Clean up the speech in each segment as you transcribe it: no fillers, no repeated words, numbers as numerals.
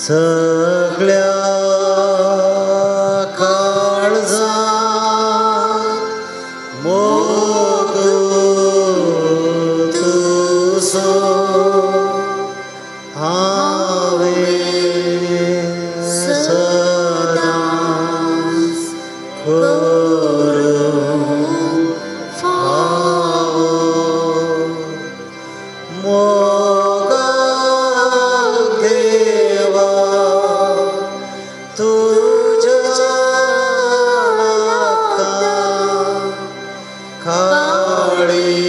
सगळ्या काळजान मोग तुजो हांवें सदांच करूंक फावो मोगा देवा तुज्या लागता काळीज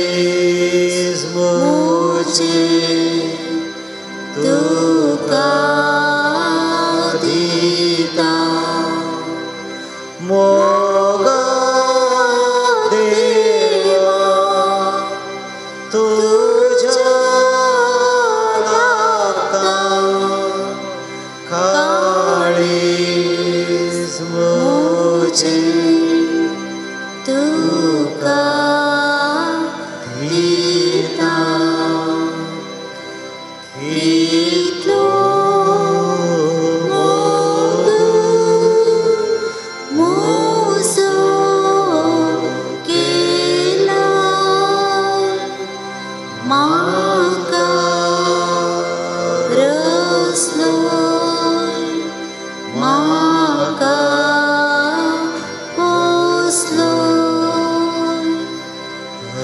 म्हजें तुका दिता मोगा देवा तुज्या लागता काळीज म्हजें तुका दिता. कितलो मोग म्हजो केला म्हाका रसलोय म्हाका पोसलोय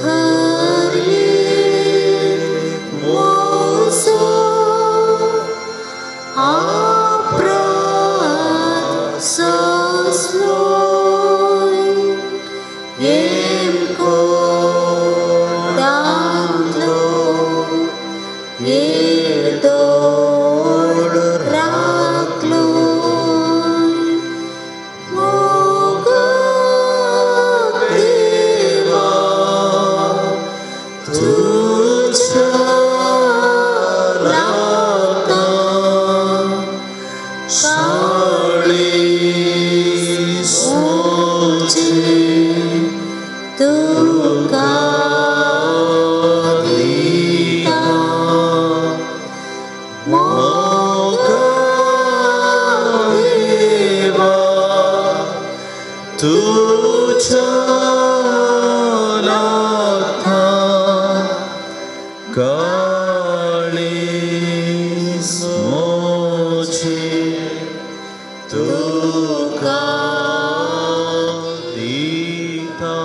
हर एक म्हजो अपराध सोंसलोय हेमकोटांतलो येदोळ राखलोय मोगा देवा तुज्या लागता काळीज म्हजें तुका दिता मोगा देवा तुज्या लागता काळीज म्हजें तुका दिता.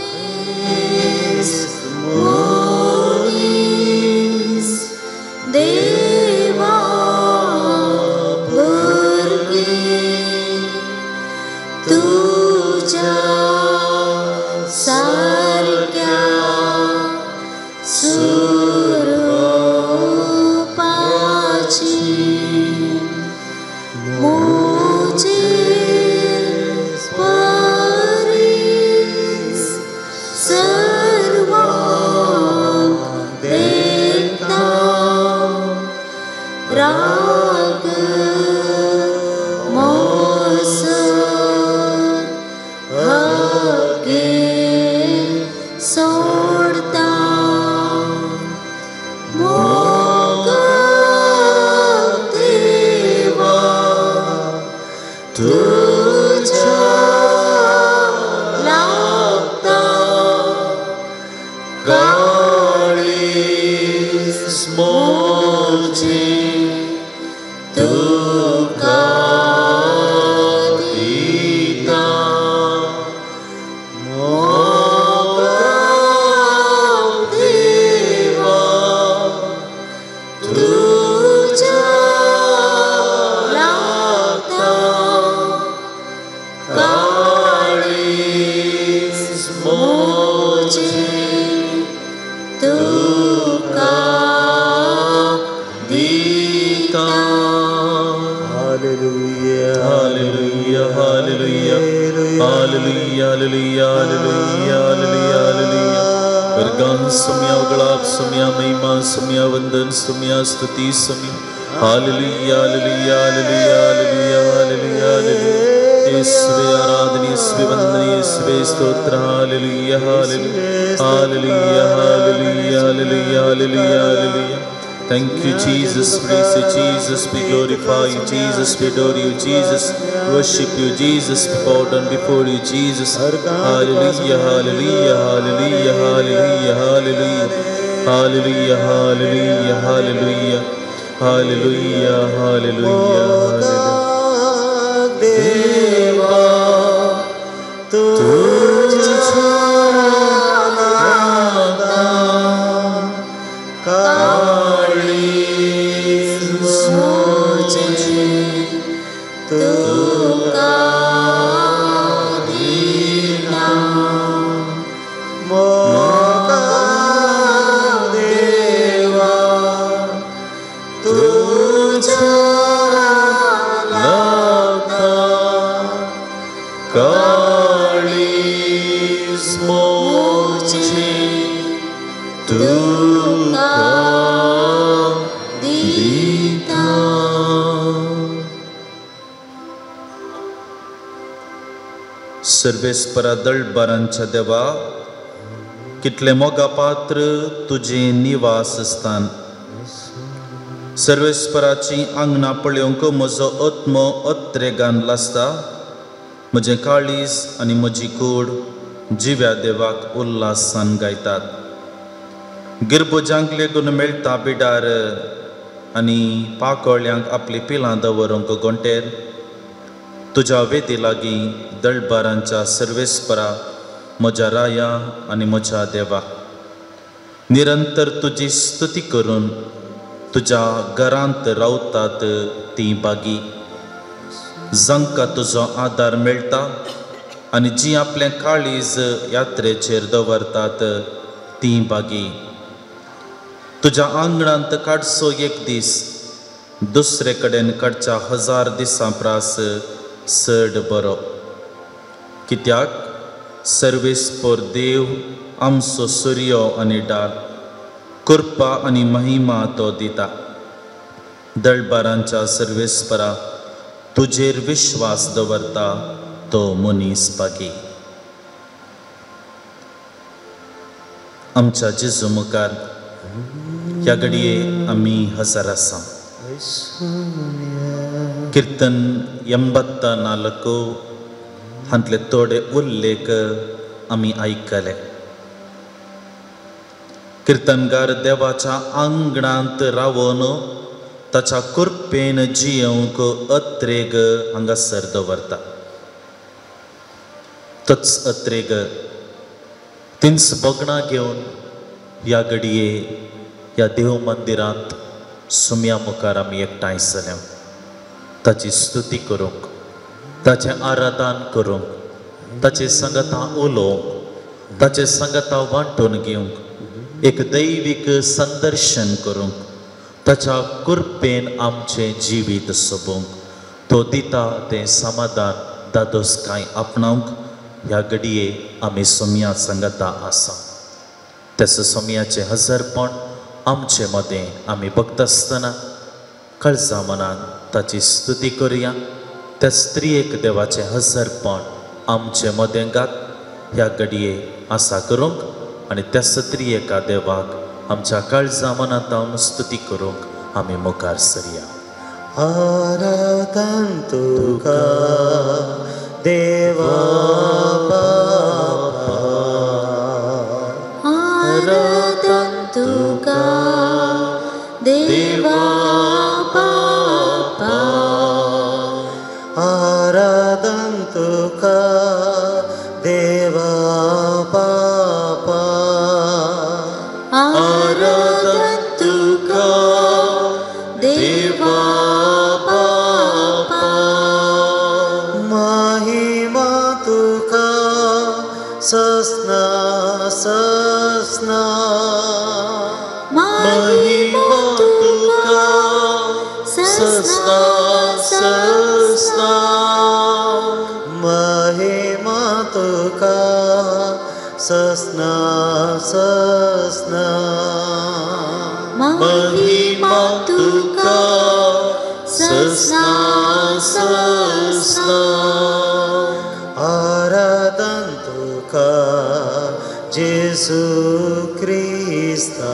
समेस्त मनीस देवा भुरगीं तुज्या सारक्या सुरूपाची म्हजे परीस सर्वांक देखता राग मोसर हगे सोडता मोगा देवा तुज्या लागता काळीज म्हजें तुका दिता मोगा देवा तुज्या लागता काळीज म्हजें तुका दिता. Hallelujah. Hallelujah, hallelujah, hallelujah, hallelujah, hallelujah, hallelujah, hallelujah. वरदान सुम्या गलाप सुम्या महिमा सुम्या वंदन सुम्या स्तुति सुम्या. Hallelujah, hallelujah, hallelujah, hallelujah, hallelujah, hallelujah. യേശുവേ ആരാധന, യേശുവേ വന്ദന, യേശുവേ സ്തോത്ര. Hallelujah, hallelujah, hallelujah, hallelujah, hallelujah, hallelujah, hallelujah. Thank you, Jesus. Praise you, Jesus. We glorify you, Jesus. We adore you, Jesus. Worship you, Jesus. We bow down before you, Jesus. Hallelujah, hallelujah, hallelujah, hallelujah, hallelujah. Hallelujah, hallelujah, hallelujah. Hallelujah, hallelujah, hallelujah. देवा तुझ्या नावान काळीज म्हजें तुका दिता मोगा देवा तुझ्या नावान काळीज म्हजें तुका दिता. सर्वेस्परा दळबारांच्या देवा, कितले मोगा पात्र तुजें निवास स्थान. सर्वेस्पराची आंगणां पळोवंक म्हजो आत्मो अत्रेगान लासता. म्हजें काळीज आनी म्हजी कूड जिव्या देवाक उल्हासान गायतात. गिरबुजांक लेगून मेळटा बिडार आनी पाकोळ्यांक आपली पिलां दवरूंक गोंटेर. तुज्या वेदी लागीं दळबारांच्या सर्वेस्परा म्हज्या राया आनी म्हज्या देवा, निरंतर तुजी स्तुती करून तुज्या घरांत रावतात ती बागी. जांकां तुजो आदार मेळटा आनी जी आपलें काळीज यात्रेचेर दवरतात ती बागी. तुज्या आंगणांत काडचो एक दीस दुसरे कडेन काडच्या 1000 दिसां प्रास चड बरो. कित्याक सर्वेस्पर देव आमचो सुर्यो आनी डाल, कृपा आनी महिमा तो दिता. दळबारांच्या सर्वेस्परा तुजेर विश्वास दवरता तो मनीस बागी. आमच्या जेजू मुखार ह्या घडये आमी हजर आसा. कीर्तन 84 हांतले थोडे उल्लेख आमी आयकले. किर्तनगार देवाच्या आंगणांत रावन ताच्या कृपेन जियेवंक अत्रेग हांगासर दवरता. तोच अत्रेग तींच बगणां घेवन ह्या घडये ह्या देव मंदिरांत सुम्या मुखार आमी एकठांय जाल्या. ताची स्तुती करूंक, ताचें आराधन करूंक, ताचे संगता उलोवंक, ताचे संगता वांटून घेवंक, एक दैवीक संदर्शन करूंक, ताच्या कृपेन आमचें जिवीत सोबोवंक, तो दिता तें समाधान दादोस कांय आपणावंक ह्या घडये आमी सोम्या संगता आसा. त्याच सोम्याचें हजरपण आमचे मदें आमी भक्त आसतना काळजा मनान ताची स्तुती करुया. त्या स्त्रियेक देवाचें हजरपण आमचे मदें गात ह्या घडये आसा करूंक आनी त्या स्त्रियेका देवाक आमच्या काळजा मनांत हांव स्तुती करूंक आमी मुखार सरया. आराधन तुका देवा बापा, आराधन तुका देवा बापा, आराधन तुका देवा बापा, आराधन तुका देवा बापा, महिमा तुका ससना ससना, महिमा तुका ससना ससना, महिमा तुका ससना ससना, महिमा तुका ससना ससना, आराधन तुका जेसू क्रिस्ता,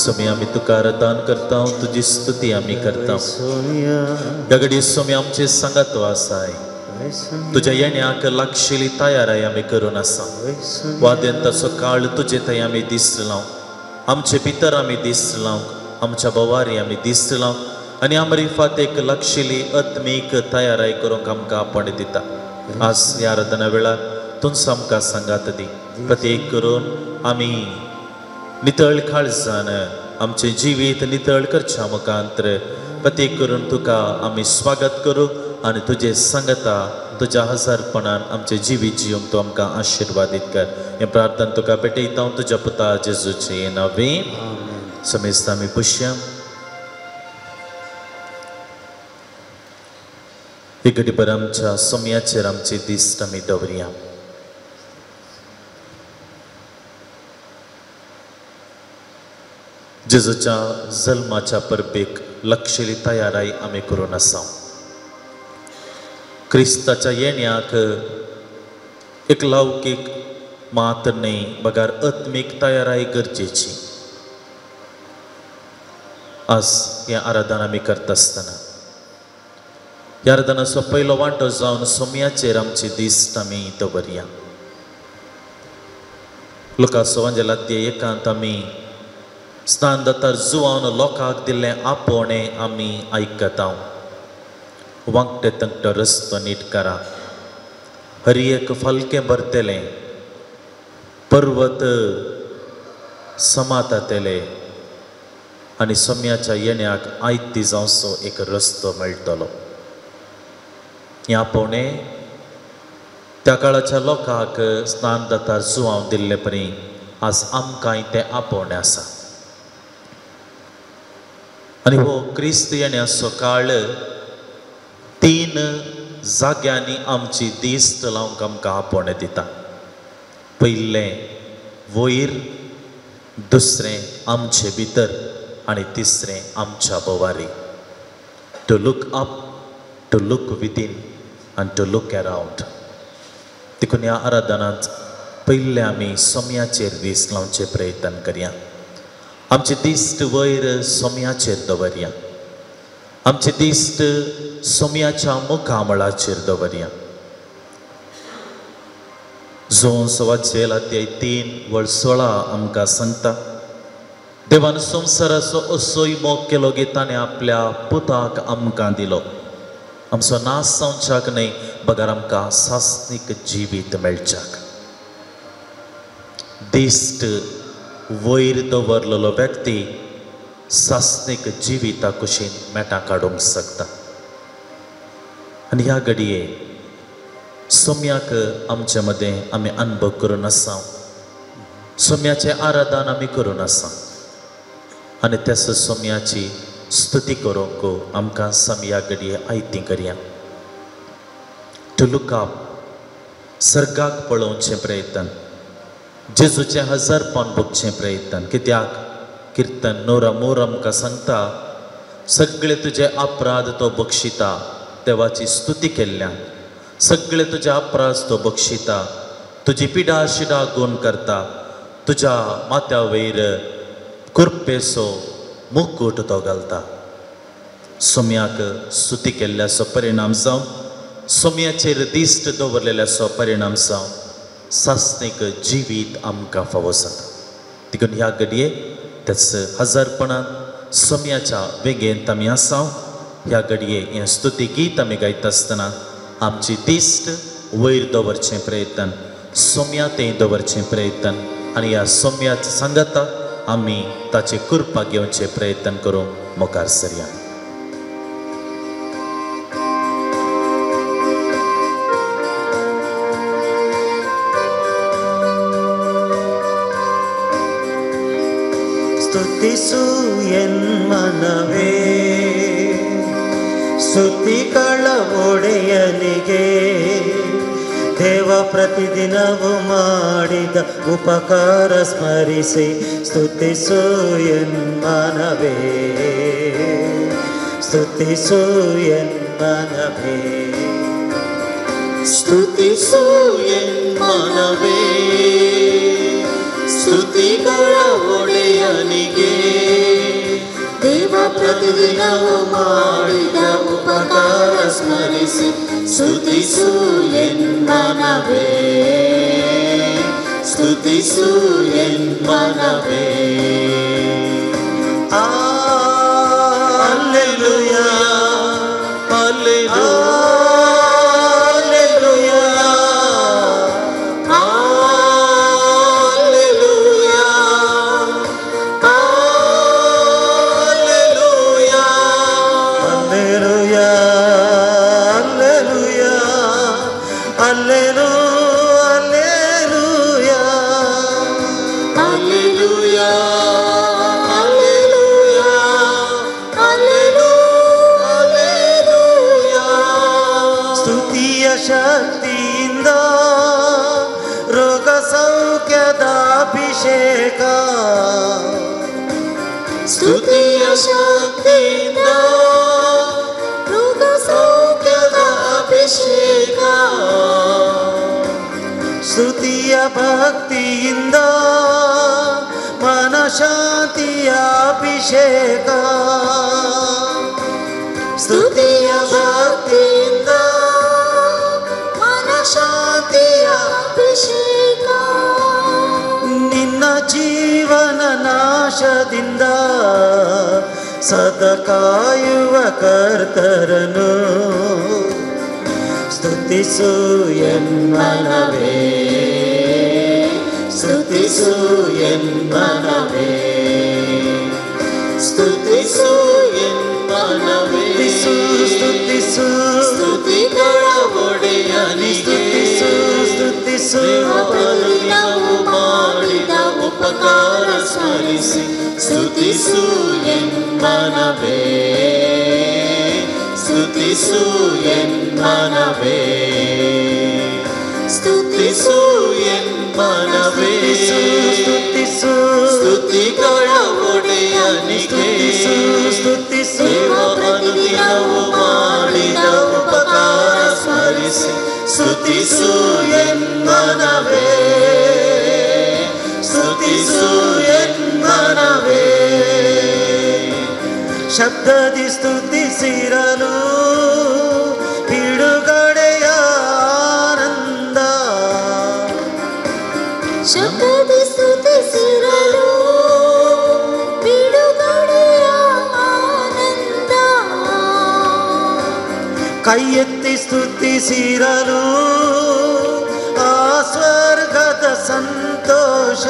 स्वामी आमी तुका आराधन करता, तुजी स्तुती आमी करता। ह्या घडये स्वामी आमचे सांगात आसाय, तुज्या येण्याक लागशिली तयाराय आमी करून आसा। वाद्यंताचो काळ तुजे थंय आमी दिसलां, आमचे भितर आमी दिसलां, आमच्या भवारी आमी दिसलां आनी आमरी फातेक लागशिली आत्मीक तयाराय करूंक आमकां आपण दिता। आज ह्या आराधना वेळार तूंच आमकां सांगात दी, प्रत्येक करून आमी नितळ काळजान आमचें जिवीत नितळ करच्या मुखांतर प्रत्येक करून तुका आमी स्वागत करूं आनी तुजें सांगता तुज्या हजारपणान आमचें जिवीत जिवंक तूं आमकां आशिर्वादीत कर। हें प्रार्थना तुका भेटयता हांव तुज्या पुता जेजूचे नांवे। समेस्त आमी पुशया। एक घडीभर आमच्या सोम्याचेर आमची दिश्ट आमी दवरया। जेजूच्या जल्माच्या परबेक लक्षली तयाराय आमी करून आसा। क्रिस्ताच्या येण्याक एक लौकीक मात न्हय बगर आत्मीक तयाराय गरजेची। आज हें आराधन आमी करता आसतना ह्या आराधनाचो पयलो वांटो जावन सोम्याचेर आमची दिश्ट आमी दवरया। लुकास वांजेलांतल्या एकांत आमी स्नान दातार जुवान लोकांक दिल्लें आपोवणें आमी आयकता। वांकटे तंकटो रस्तो नीट करा, हर एक फालकें भरतलें, पर्वत समातातले आनी सोम्याच्या येण्याक आयती जावचो एक रस्तो मेळटलो। हें आपोवणें त्या काळाच्या लोकांक स्नान दातार जुवान दिल्ले परी आज आमकांय तें आपोवणें आसा। आनी हो क्रिस्त येण्याचो काळ तीन जाग्यांनी आमची दिश्ट लावंक आमकां आपोवणें दिता। पयलें वयर, दुसरें आमचे भितर आनी तिसरें आमच्या भोवारी। To look up, to look within आनी टू लूक अरावंड। देखून ह्या आराधनांत पयलें आमी सोम्याचेर दीस लावचे प्रयत्न करया। आमची दिश्ट वयर सोम्याचेर दवरया, आमची दिश्ट सोम्याच्या मुखामळाचेर दवरया। जोन सवाचेल अध्याय 3:16 आमकां सांगता, देवान संवसाराचो असोय मोग केलो की ताणें आपल्या पुताक आमकां दिलो, आमचो नाश जावच्याक न्हय बगर आमकां सासणीक जिवीत मेळच्याक। दिश्ट वयर दवरलेलो व्यक्ती सासणीक जिविता कुशीन मेटां काडूंक शकता। आनी ह्या घडये सोम्याक आमचे मदें आमी अनुभव करून आसा, सोम्याचें आराधन आमी करून आसा आनी त्याच सोम्याची स्तुती करूंक आमकां सोम्या घडये आयती करया। टू लूक अप, सर्गाक पळोवचें प्रयत्न, जेजूचें हजारपण भोगचें प्रयत्न। कित्याक किर्तन 103 आमकां सांगता, सगळे तुजे अपराध तो बक्षिता, देवाची स्तुती केल्ल्यान सगळे तुजे अपराध तो बक्षिता, तुजी पिडा शिडा गुण करता, तुज्या माथ्या वयर कुरपेसो मुकूट तो घालता। सोम्याक स्तुती केल्ल्याचो परिणाम जावन, सोम्याचेर दिश्ट दवरलेल्याचो परिणाम जावन सासणीक जिवीत आमकां फावो जाता। देखून ह्या घडये त्याच हजारपणान सोम्याच्या वेगेंत आमी आसा। ह्या घडये हें स्तुती गीत आमी गायता आसतना आमची दिश्ट वयर दवरचें प्रयत्न, सोम्या तें दवरचें प्रयत्न आनी ह्या सोम्याच्या सांगाता आमी ताचे कृपा घेवचें प्रयत्न करूंक मुखार सरया। ಸ್ತುತಿಸು ಎನ್ಮನವೇ ಸ್ತುತಿಗಳ ಒಡೆಯನಿಗೆ, ದೇವ ಪ್ರತಿದಿನವೂ ಮಾಡಿದ ಉಪಕಾರ ಸ್ಮರಿಸಿ ಸ್ತುತಿಸು ಎನ್ಮನವೇ, ಸ್ತುತಿಸು ಎನ್ಮನವೇ, ಸ್ತುತಿಸು ಎನ್ಮನವೇ ಸ್ತುತಿಗಳ ಒಡೆಯನಿಗೆ, ಪ್ರತಿದಿನವೂ ಮಾಡಿದ ಉಪಕಾರ ಸ್ಮರಿಸಿ ಸ್ತುತಿಸು ಎನ್ಮನವೇ, ಸ್ತುತಿಸು ಎನ್ಮನವೇ. Alleluia, alleluia, alleluia, alleluia, alleluia, alleluia, alleluia, alleluia, alleluia, alleluia, alleluia. ಸ್ತುತಿಯ ಶಕ್ತಿಯಿಂದ ರೋಗ ಸೌಖ್ಯದ ಅಭಿಷೇಕ, ಸ್ತುತಿಯ ಶಕ್ತಿಯಿಂದ ರೋಗ ಸೌಖ್ಯದ ಅಭಿಷೇಕ, ಸ್ತುತಿಯ ಭಕ್ತಿಯಿಂದ ಮನಶಾಂತಿಯ ಅಭಿಷೇಕ, ಸ್ತುತಿಯ ಭಕ್ತಿಯಿಂದ ಮನಶಾಂತಿಯ ಅಭಿಷೇಕ, ನಿನ್ನ ಜೀವನ ನಾಶದಿಂದ ಸದಾ ಕಾಯುವ ಕರ್ತರನು ಸ್ತುತಿಸು ಎನ್ಮನವೇ, ಸ್ತುತಿಸು ಎನ್ಮನವೇ, ಸ್ತುತಿಸು ಎನ್ಮನವೇ, ಸ್ತುತಿಸು, ಸ್ತುತಿಸು, ಸ್ತುತಿಗಳ ಒಡೆಯನಿಗೆ ಸ್ತುತಿಸು, ಸ್ತುತಿಸು, ಪ್ರತಿದಿನವೂ ಮಾಡಿದ ಉಪಕಾರ ಸ್ಮರಿಸಿ ಸ್ತುತಿಸು ಎನ್ಮನವೇ, ಸ್ತುತಿಸು ಎನ್ಮನವೇ, ಸ್ತುತಿಸು ಎನ್ಮನವೇ, ಸ್ತುತಿಸು, ಸ್ತುತಿಗಳ ಒಡೆಯನಿಗೆ ಸ್ತುತಿಸು, ಸ್ತುತಿಸು, ದೇವ ಅನುದಿನವೂ ಮಾಡಿದ ಉಪಕಾರ ಸ್ಮರಿಸಿ ಸ್ತುತಿಸು ಎನ್ಮನವೇ, ಸ್ತುತಿಸು ಎನ್ಮನವೇ. ಶಬ್ದದಿ ಸ್ತುತಿಸಿರಲು ಬಿಡುಗಡೆಯ ಆನಂದ, ಶಬ್ದದಿ ಸ್ತುತಿಸಿರಲು ಬಿಡುಗಡೆಯ ಆನಂದ, ಕೈ ಎತ್ತಿ ಸ್ತುತಿಸಿರಲು ಆ ಸ್ವರ್ಗದ ಸಂತೋಷ,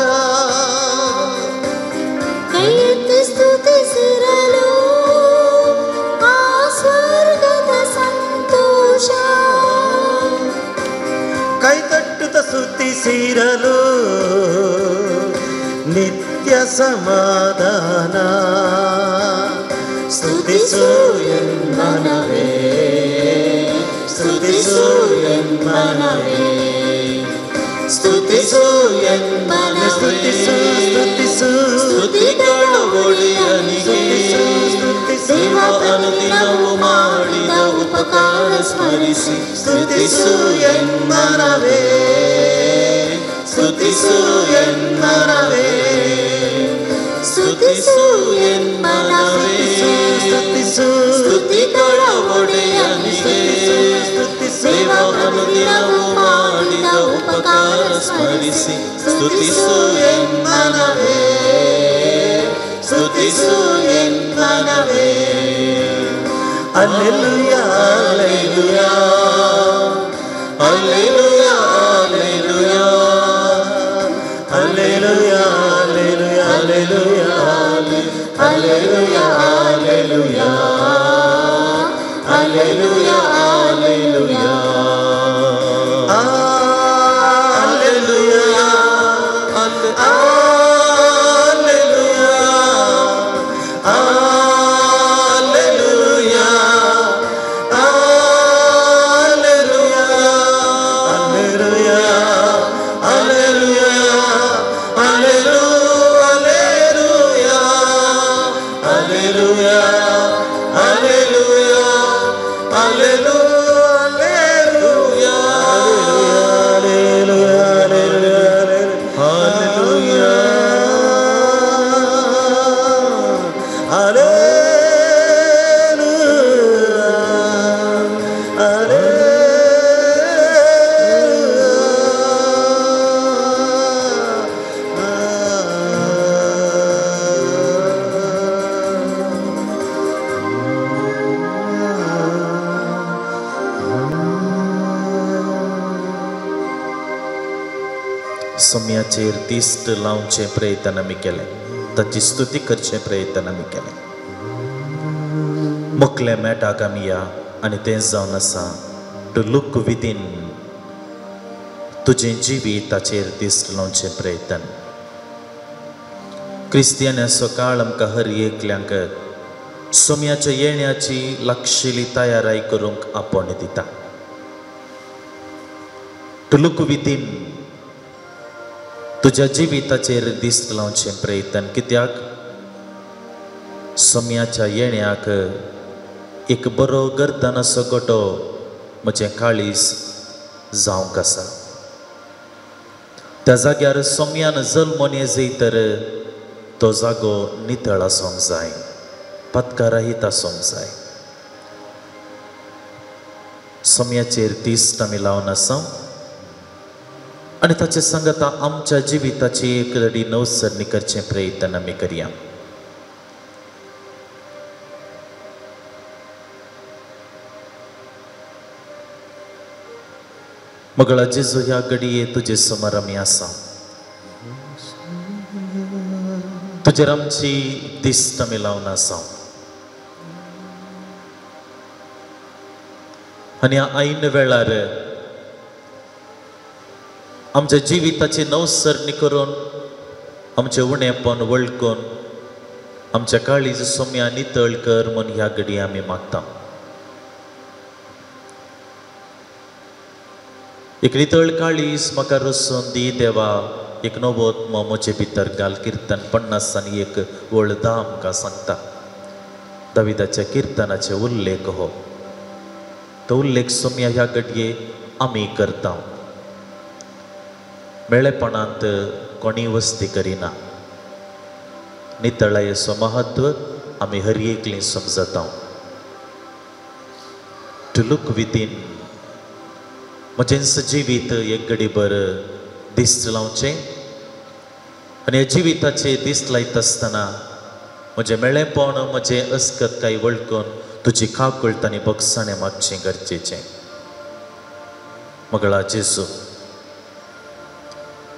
ಕೈ ಎತ್ತಿ ಸ್ತುತಿಸಿರಲು ಆ ಸ್ವರ್ಗದ ಸಂತೋಷ, ಕೈ ತಟ್ಟುತ್ತ ಸ್ತುತಿಸಿರಲು ನಿತ್ಯ ಸಮಾಧಾನ, ಸ್ತುತಿಸು ಎನ್ಮನವೇ, ಸ್ತುತಿಸು ಎನ್ಮನವೇ, ಸ್ತುತಿಸು ಎನ್ಮನವೇ, ಸ್ತುತಿಸು, ಸ್ತುತಿಸು, ಸ್ತುತಿಗಳ ಒಡೆಯನಿಗೆ ಸ್ತುತಿಸು, ದೇವ ಅನುದಿನವೂ ಮಾಡಿದ ಉಪಕಾರ ಸ್ಮರಿಸಿ ಸ್ತುತಿಸು ಎನ್ಮನವೇ, ಸ್ತುತಿಸು ಎನ್ಮನವೇ, ಸ್ತುತಿಸು ಎನ್ಮನವೇ, ಸ್ತುತಿಸು, ಸ್ತುತಿಗಳ ಒಡೆಯನಿಗೆ ಸ್ತುತಿಸು, ದೇವ ಅನುದಿನವೂ ಮಾಡಿದ ಉಪಕಾರ ಸ್ಮರಿಸಿ ಸ್ತುತಿಸು ಎನ್ಮನವೇ, ಸ್ತುತಿಸು ಎನ್ಮನವೇ. Alleluia, alleluia, alleluia, alleluia, alleluia, alleluia, alleluia, alleluia, alleluia, alleluia, alleluia, alleluia, alleluia, alleluia, alleluia, alleluia, alleluia, alleluia, alleluia, सोम्याचेर दिश्ट लावचें प्रयत्न आमी केलें, ताची स्तुती करचें प्रयत्न आमी केलें. मुखले मेटाक आमी या आनी तें जावन आसा टू लूक विदीन, तुजें जिविताचेर दिश्ट लावचें प्रयत्न. क्रिस्तियानाचो काळ आमकां हर एकल्यांक सोम्याच्या येण्याची लागशिल्ली तयाराय करूंक आपोवणें दिता. टू लूक विदीन, तुज्या जिविताचेर दिश्ट लावचें प्रयत्न. कित्याक सोम्याच्या येण्याक एक बरो गर्दनाचो गोटो म्हजें काळीज जावंक आसा. त्या जाग्यार सोम्यान जल्मोन येजय तर तो जागो नितळ आसूंक जाय, पत्करहीत आसूंक जाय. सोम्याचेर दिश्ट आमी लावन आसा आनी ताचे सांगता आमच्या जिविताची एक घडी नवसरणी करचें प्रयत्न आमी करया. मगळा जेजू, ह्या घडये तुजे समोर आमी आसा, तुजेर आमची दिश्ट आमी लावन आसा आनी ऐन वेळार आमच्या जिविताची नवसरणी करून आमचें उणेपण वळखून आमच्या काळीज सोम्या नितळ कर म्हूण ह्या घडये आमी मागता. एक नितळ काळीज म्हाका रसून दी देवा, एक नवो आत्मो म्हजे भितर घाल. किर्तन 51 वळ 10 आमकां सांगता. दाविदाच्या किर्तनाचे उल्लेख हो, तो उल्लेख सोम्या ह्या घडये आमी करता. मेळेपणांत कोणी वस्ती करिना, नितळायेचो महत्व आमी हर एकली समजता. टू लूक विदीन, म्हजेंच जिवीत एक घडीभर दिश्ट लावचें आनी ह्या जिविताचे दिश्ट लायता आसतना म्हजें मेळेपण, म्हजें अस्कत काय वळखून तुजी काकूळट आनी भोगसाणें मागचें गरजेचें. मगळा जेजू,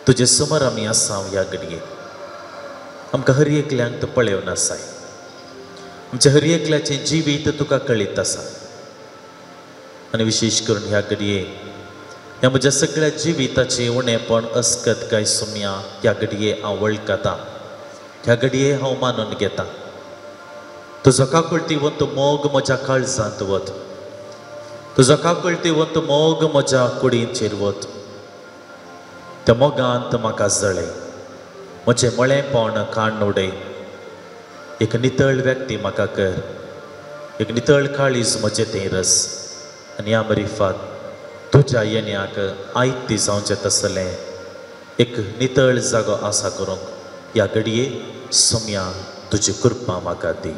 तुजे समोर आमी आसा ह्या घडये. आमकां हर एकल्यांक तूं पळोवन आसाय, आमच्या हर एकल्याचें जिवीत तुका कळीत आसा आनी विशेश करून ह्या घडये ह्या म्हज्या सगळ्या जिविताचें उणेपण, अस्कत काय सोम्या ह्या घडये हांव वळखता, ह्या घडये हांव मानून घेता. तुजो काकुळटीवंत मोग म्हज्या काळजांत वत, तुजो काकुळटीवंत मोग म्हज्या कुडींचेर वत. त्या मोगांत म्हाका जळय, म्हजें मळेपण काडून उडय. एक नितळ व्यक्ती म्हाका कर, एक नितळ काळीज म्हजें तें रस आनी ह्या मरिफात तुज्या येण्याक आयती जावचें तसलें एक नितळ जागो आसा करूंक ह्या घडये सोम्या तुजी कृपा म्हाका दी.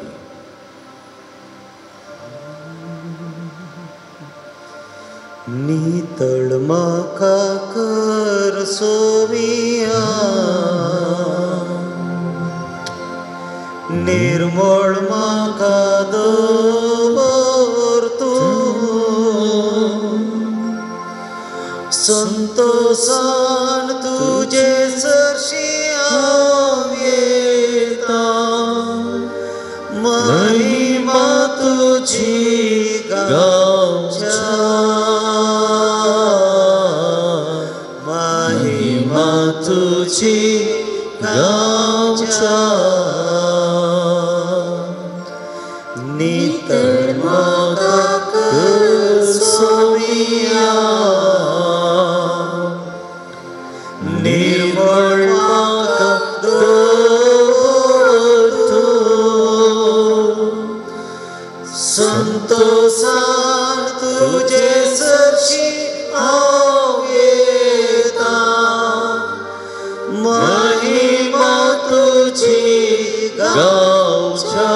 नितळ म्हाका कर सोमिया, निर्मळ म्हाका दवर तूं, संतोषान तुजे सरशी हांव येता, महिमा तुजी गावच्या, महिमा तुजी गावच्या. नितळ म्हाका कर सोमिया, निर्मळ म्हाका दवर तूं, संतोषान तुजे सरशी हांव येता, महिमा तुजी गावच्या,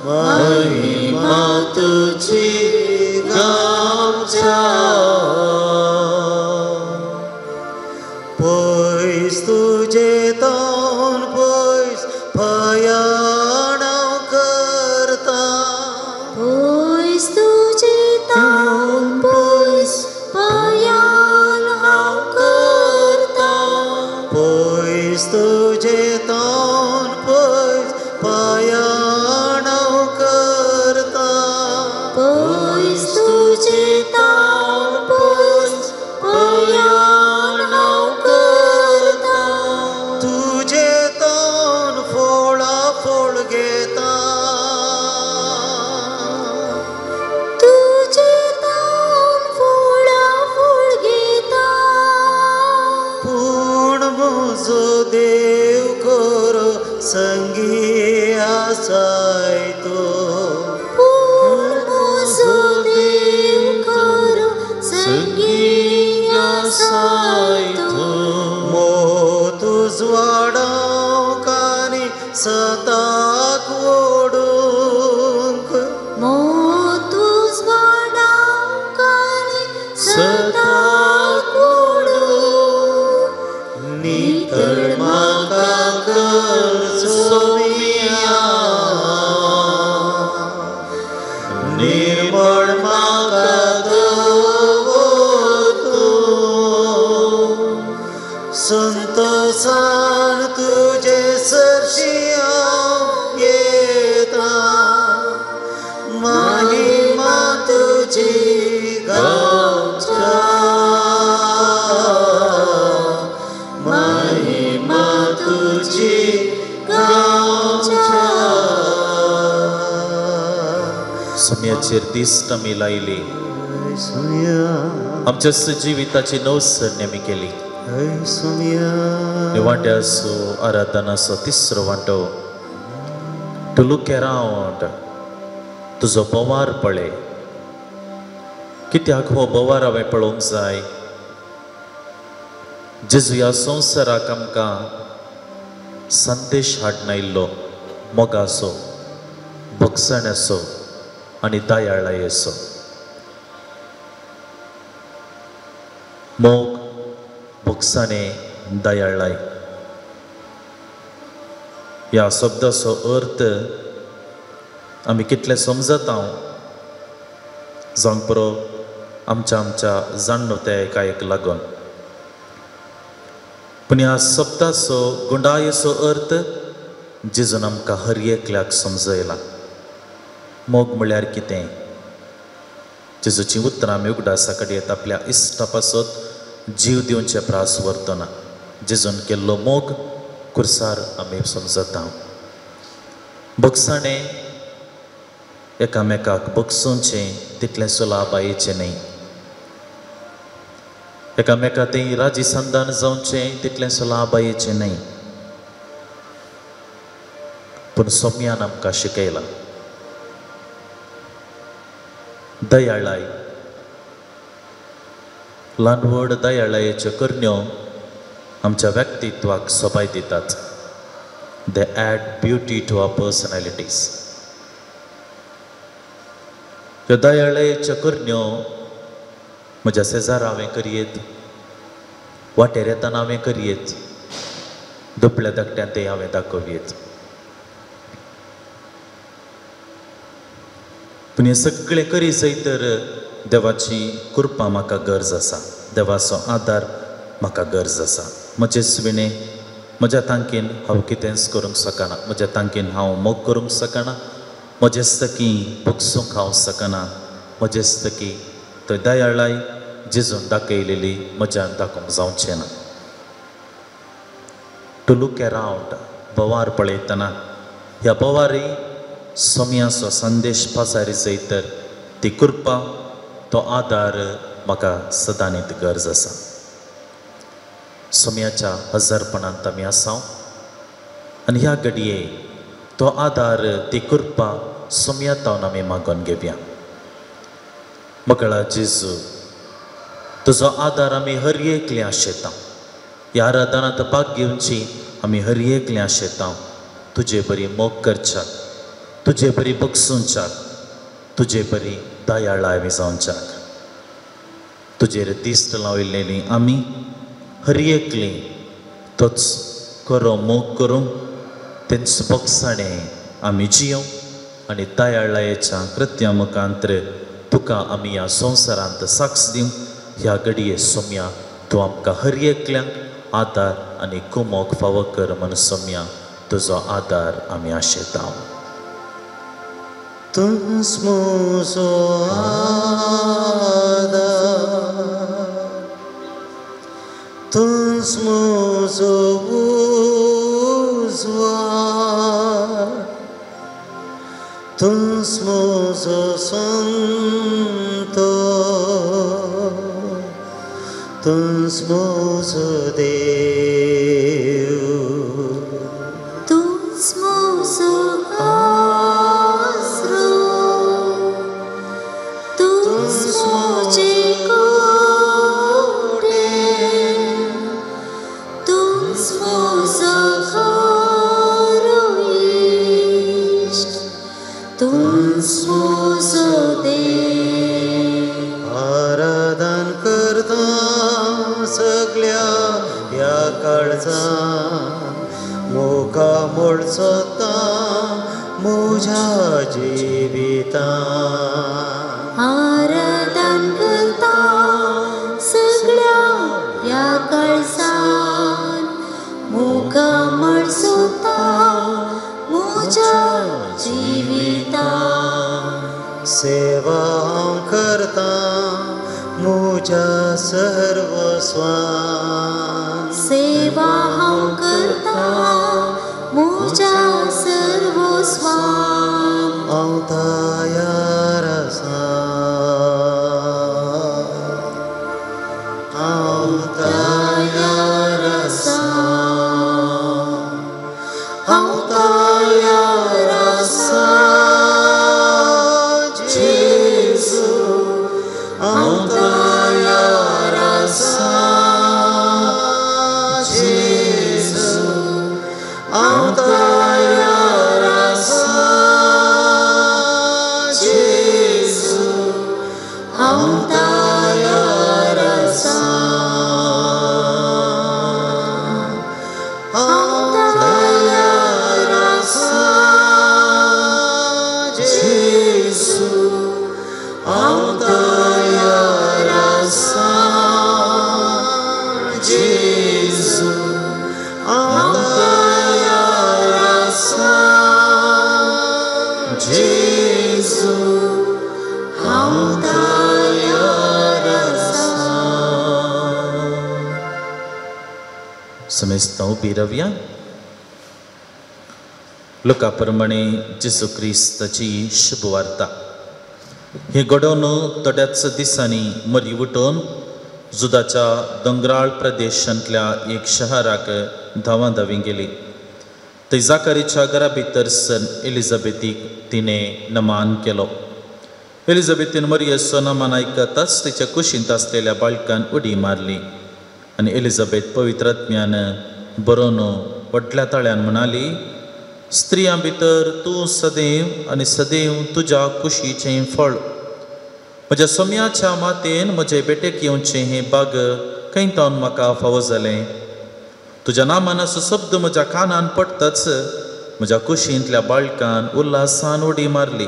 महिमा तुजी गावच्या. पयस तुजे तावन पयस प्रयाण करता, पयस तुजे तावन पयस प्रयाण देव खरो संगी आसाय तो, पूण म्हजो देव खरो संगी आसाय तो. मोत उजवाडावंक आनी सताक ओडूंक, मोत उजवाडावंक आनी सताक ओडूंक. नितळ म्हाका कर सोम्या, निर्मळ म्हाका दवर तूं, संतोसान तुजे सरशी हांव येता, महिमा तुजी गावच्या, महिमा तुजी गावच्या. सोम्याचेर दिश्ट आमी लायली, आमच्या जिविताची नवसरणी आमी केली. वांट्याचो आराधनाचो तिसरो वांटो, टू लूक अरावंड, तुजो बोवार पळय. कित्याक हो बोवार हांवें पळोवंक जाय? जेजू ह्या संवसाराक आमकां संदेश हाडून आयिल्लो मोगाचो, भोगसण्याचो आनी दयाळायेचो. मोग, भोगसाणे, दयाळाय ह्या शब्दाचो अर्थ आमी कितले समजता जावंक पुरो आमच्या आमच्या जाणवतायेक लागून. पूण ह्या शब्दाचो गुंडायेचो अर्थ जेजून आमकां हर एकल्याक समजयला. मोग म्हळ्यार कितें? जेजूचीं उतरां आमी उगडासा काडयेत आपल्या इश्टा पासत जीव दिवचे प्रास व्हरतना जेजून केल्लो मोग कुर्सार आमी समजता. भोगसाणें एकामेकाक भोगसोवचें तितलें सुलाबायेचें न्हय, एकामेका तें राजी संदान जावचें तितलें सुलाबायेचें न्हय. पूण सोम्यान आमकां शिकयलां दयाळाय. ल्हान व्हड दयाळायेच्यो करण्यो आमच्या व्यक्तित्वाक सोबाय दितात. They add beauty to our personalities. ह्यो दयाळायेच्यो करण्यो म्हज्या शेजारा हांवें करयेत, वाटेर येतना हांवें करयेत, दुबळ्या धाकट्यान तें हांवें दाखोवयेत. पूण हें सगळें करी जाय तर देवाची कृपा म्हाका गरज आसा, देवाचो आदार म्हाका गरज आसा. म्हजेच विणें म्हज्या तांकीन हांव कितेंच करूंक शकना, म्हज्या तांकीन हांव मोग करूंक शकना, म्हजेच तकी भोगसूंक हांव शकना, म्हजेच तकी थंय दयाळाय जेजून दाखयलेली म्हज्यान दाखोवंक जावचें ना. टू लूक अरावंड, बोवार पळयतना ह्या बोवारी सोम्याचो संदेश पासारी जाय तर ती कृपा, तो आदार म्हाका सदांच गरज आसा. सोम्याच्या हजारपणांत आमी आसा आनी ह्या घडये तो आदार, ती कृपा सोम्या तावन आमी मागून घेवया. मकळा जेजू, तुजो आदार आमी हर एकले आशेता. ह्या आराधनांत भाग घेवची आमी हर एकले आशेता. तुजे बरी मोग करच्याक, तुजे बरी बगसूंच्याक, तुजे बरी दयाळाय जावच्याक, तुजेर दिश्ट लाविल्लेली आमी हर एकली तोच करो मोग करूं, तेंच बगसाणें आमी जियों आनी दयाळायेच्या कृत्या मुखांतर तुका आमी ह्या संवसारांत साक्ष दिवं. ह्या घडये सोम्या तूं आमकां हर एकल्यांक आदार आनी कुमोक फावो कर म्हूण सोम्या तुजो आदार आमी आशेता. तुझ म्हजो आदार, तुझ म्हजो उजवाड, तुझ म्हजो संतोष, तुझ म्हजो देव. काळजान मोगा मोळसोता म्हज्या जिवितान आराधन करता सगळ्या ह्या काळजान मोगा मोळसोता म्हज्या जिवितान सेवा हांव करता म्हज्या सर्वस्वान सेवा हांव करता म्हज्या सर्वस्वान हांव तयार आसा हांव तयार आसा हांव तयार आसा जेजू हांव तयार आसा जेजू हांव तयार आसा जेजू हांव तयार आसा हांव तयार आसा जेजू हांव तयार आसा जेजू हांव तयार आसा जेजू हांव तयार आसा. समेस्तां उबी रावया. लुका प्रमाणे जेजू क्रिस्ताची शुभवार्ता. हे घडोवन थोड्याच दिसांनी मरी उठून जुदाच्या दोंगराळ प्रदेशांतल्या एक शहराक धांवा धांवी गेली. थंय जाकारीच्या घरा भितर सन एलिझाबेथीक तिणें नमान केलो. एलिझाबेथीन मरियेचो नमान आयकताच तिच्या कुशींत आसलेल्या बाळकान उडी मारली आनी एलिझाबेथ पवित्रात्म्यान बरोवन व्हडल्या ताळ्यान म्हणाली, स्त्रियां भितर तूं सदैव आनी सदैव तुज्या कुशीचें फळ. म्हज्या सोम्याच्या मातेन म्हजे बेटेक येवचें हें बाग खंय तावन म्हाका फावो जालें. तुज्या नामान असो शब्द म्हज्या कानान पडटाच म्हज्या कुशींतल्या बाळकान उल्हासान उडी मारली.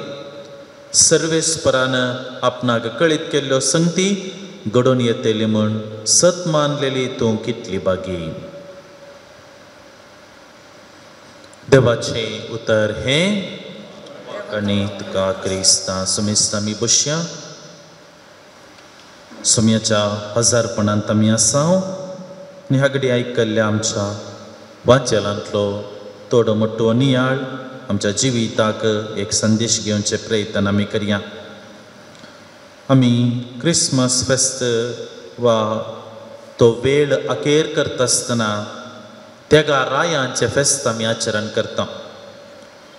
सर्वेस्परान आपणाक कळीत केल्ल्यो संगती घडोवन येतली म्हूण सत मानलेली तूं कितली बागी. देवाचें उतर हें आनी तुका क्रिस्ता. समेस्त आमी बसया. सोम्याच्या हजारपणांत आमी आसा आनी हागडी आयकल्ल्या आमच्या वाचनांतलो थोडो मोटो नियाळ आमच्या जिविताक एक संदेश घेवचे प्रयत्न आमी करया. आमी क्रिसमस फेस्त वा तो वेळ अखेर करता आसतना तेगा रायांचें फेस्त आमी आचरण करता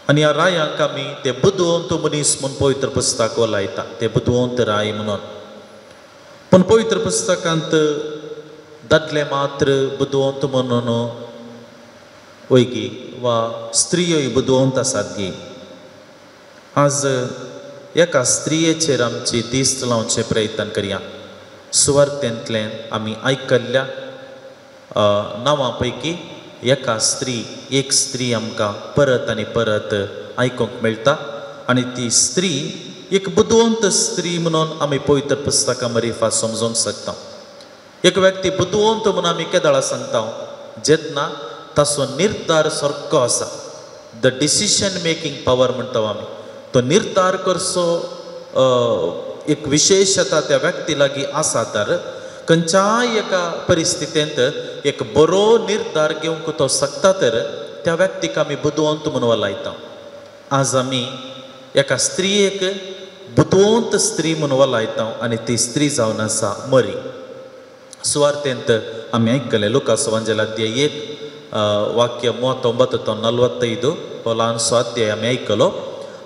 आनी ह्या रायांक आमी ते बुदवंत मनीस म्हूण पवित्र पुस्तक लायता, ते बुदवंत राय म्हणून. पूण पवित्र पुस्तकांत दादले मात्र बुदवंत म्हणून वयगी वा स्त्रियोय बुदवंत आसात गी. आज एका स्त्रियेचेर आमची दिस्त लावचें प्रयत्न करया. सुवार्थेंतल्यान आमी आयकल्ल्या नांवां पैकी एका स्त्री, एक स्त्री आमकां परत आनी परत आयकूंक मेळटा आनी ती स्त्री एक बुदवंत स्त्री म्हणून आमी पवित्र पुस्तकां मरिफा समजूंक शकता. एक व्यक्ती बुदवंत म्हणून आमी केदळा सांगता जेन्ना ताचो निर्धार सारको आसा, the decision making power म्हणटा आमी, तो निर्धार करचो एक विशेशता त्या व्यक्ती लागीं आसा तर खंयच्याय एका परिस्थितींत एक बरो निर्धार घेवंक तो शकता तर त्या व्यक्तीक आमी बुदवंत म्हणून लायता. आज आमी एका स्त्रियेक बुदवंत स्त्री म्हणून लायता आनी ती स्त्री जावन आसा मरी. सुवार्थेंत आमी आयकलें लुकास वांजेल अध्याय 1 वाक्य 39 45 हो ल्हानसो अध्याय आमी आयकलो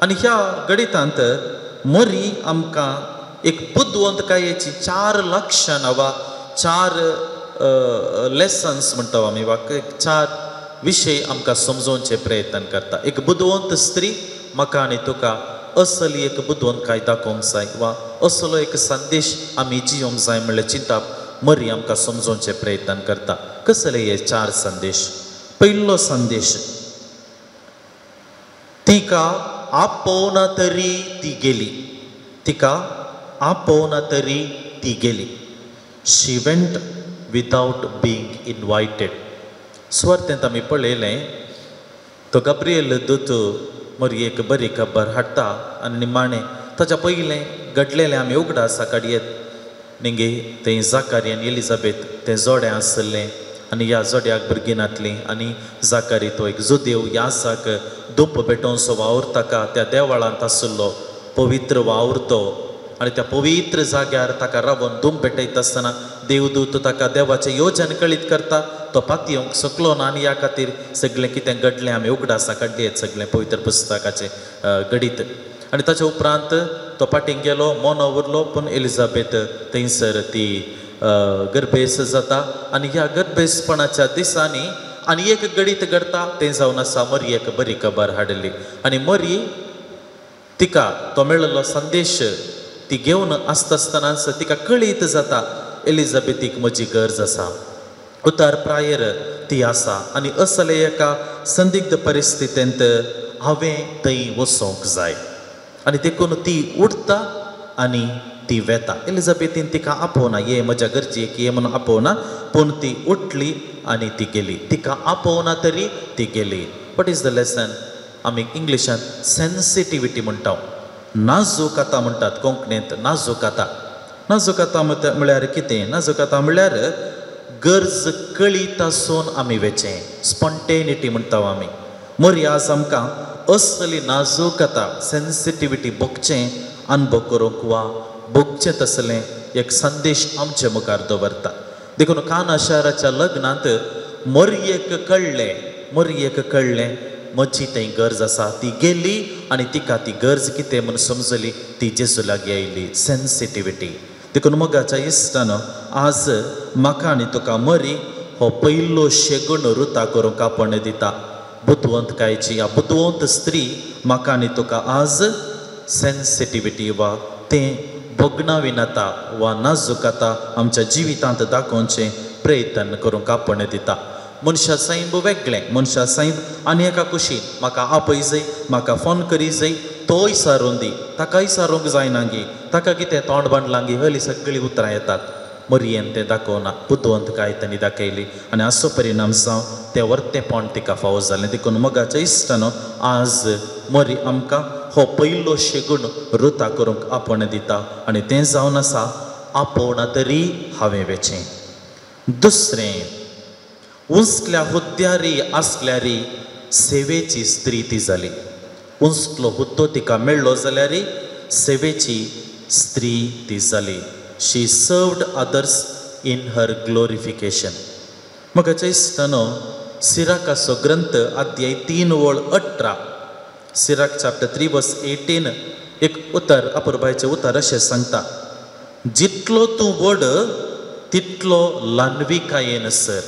आनी ह्या गणितांत मरी आमकां एक बुदवंतकायेची 4 लक्षणां वा 4 लेसन्स म्हणटा आमी वा 4 विशय आमकां समजोवचे प्रयत्न करता. एक बुदवंत स्त्री म्हाका आनी तुका असली एक बुदवंतकाय दाखोवंक जाय वा असलो एक संदेश आमी जियोंक जाय म्हणल्यार चिंतप मरी आमकां समजोवचे प्रयत्न करता. कसले हे चार संदेश? पयलो संदेश, तिका आपोवना तरी ती गेली. तिका आपोवना तरी ती गेली. She went without being invited. सुवार्थेंत आमी पळयलें तो गाब्रिएल दूत मरयेक बरी खबर हाडटा आनी निमाणें ताच्या पयलें घडलेलें आमी उगडासा काडयेत. निगे थंय जाकारी आनी एलिजाबेथ तें जोडें आसलें आनी ह्या जोड्याक भुरगीं नातलीं आनी जाकारी तो एक जुदेव यासाक दुप भेटोवचो वावर ताका त्या देवळांत आशिल्लो पवित्र वावर तो आनी त्या पवित्र जाग्यार ताका रावन दुम भेटयता आसतना देवदूत ताका देवाचें योजन कळीत करता. तो पातयेवंक शकलो ना आनी ह्या खातीर सगळें कितें घडलें आमी उगडासा काडली सगळें पवित्र पुस्तकाचें घडीत. आनी ताच्या उपरांत तो फाटीं गेलो, मोनो उरलो, पूण एलिजाबेथ थंयसर ती गर्भेस जाता आनी ह्या गर्भेसपणाच्या दिसांनी आनी एक घडीत घडता तें जावन आसा मरयेक बरी खबर हाडली आनी मरी तिका तो मेळिल्लो संदेश ती घेवन आसता आसतनाच तिका कळीत जाता एलिजाबेथीक म्हजी गरज आसा, उतार प्रायर ती आसा आनी असले एका संदिग्ध परिस्थितींत हांवें थंय वचोंक जाय आनी देखून ती उठता आनी ती वेता. एलिजाबेथीन तिका आपोवना, ये म्हज्या गरजेक ये म्हणून आपोवना, पूण ती उठली आनी ती गेली. तिका आपोवना तरी ती गेली. What is the lesson? आमी इंग्लिशांत सेन्सिटिविटी म्हणटा, नाजूकता म्हणटात कोंकणींत. नाजूकता, नाजूकता म्हळ्यार कितें? नाजूकता म्हळ्यार गरज कळीत आसून आमी वेचें, स्पॉन्टेनिटी म्हणटा आमी. मरी आज आमकां असली नाजूकता सेन्सिटिविटी भोगचें अनुभव करूंक वा भोगचें तसलें एक संदेश आमचे मुखार दवरता. देखून काना शाराच्या लग्नांत मरयेक कळ्ळें, मरयेक कळ्ळें म्हजी थंय गरज आसा. ती गेली आनी तिका ती गरज कितें म्हूण समजली, ती जेजू लागीं आयली. सेन्सिटिविटी. देखून मोगाच्या इश्टान आज म्हाका आनी तुका मरी हो पयलो शेगूण रुता करूंक आपण दिता. बुदवंतकायेची ह्या बुदवंत स्त्री म्हाका आनी तुका आज सेन्सिटिविटी वा तें भोगणाविनता वा नाजूकता आमच्या जिवितांत दाखोवचें प्रयत्न करूंक आपण दिता. मनशा सैम वेगळें, मनशा सैम आनी एका कुशीन म्हाका आपय जाय, म्हाका फोन करी जाय, तोय सारोवन दी, ताकाय सारोवंक जायना गी, ताका कितें तोंड बांदलां गी, हली सगळीं उतरां येतात. मरयेन तें दाखोवना, बुदवंतकाय तांणी दाखयली आनी असो परिणाम जावं तें वर्तेपण तिका फावो जालें. देखून मोगाच्या इश्टानो आज मरी आमकां हो पयलो शेगूण रुता करूंक आपण दिता आनी तें जावन आसा आपोवना तरी हांवें वेचें. दुसरें, उंचल्या हुद्द्यारी आसल्यारी सेवेची स्त्री ती जाली. उंचलो हुद्दो तिका मेळ्ळो जाल्यार सेवेची स्त्री ती जाली. She served others in her glorification. मोगाच्या इश्टानो सिराकाचो ग्रंथ अध्याय 3:18, सिराक चॅप्टर 3 वर्स 18 एक उतर अपुरबायचें उतर अशें सांगता, जितलो तूं व्हड तितलो ल्हानविकायेन सर,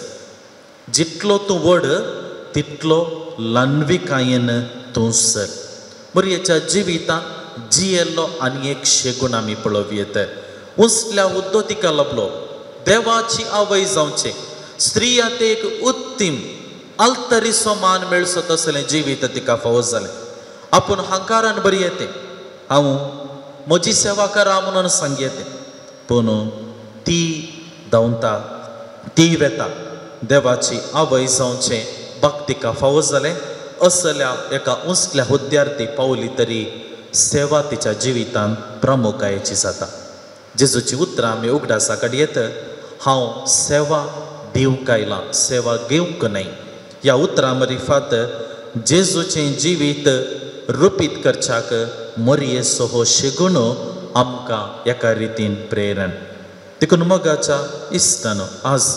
जितलो तूं व्हड तितलो ल्हानविकायेन तूं सर. मरयेच्या जिवितांत जियेल्लो आनी एक शेगूण आमी पळोवयेत. उंचल्या हुद्दो तिका लभलो, देवाची आवय जावचें, स्त्रिया ते एक उत्तीम आल्तरीचो मान मेळचो तसलें जिवीत तिका फावो जालें. आपूण हंकारान बरी येते, हांव म्हजी सेवा करा म्हणून सांगयेते, पूण ती धांवता, ती वेता. देवाची आवय जावचें बाक तिका फावो जालें. असल्या एका उंचल्या हुद्द्यार ती पावली तरी सेवा तिच्या जिवितांत प्रामुख्याची जाता. जेजूची उतरां आमी उगडासा काडयेत, हांव सेवा दिवंक आयलां, सेवा घेवंक न्हय. ह्या उतरां मरिफात जेजूचें जिवीत रुपीत करच्याक मरयेचो हो शेगूण आमकां एका रितीन प्रेरण. देखून मोगाच्या इश्टानो आज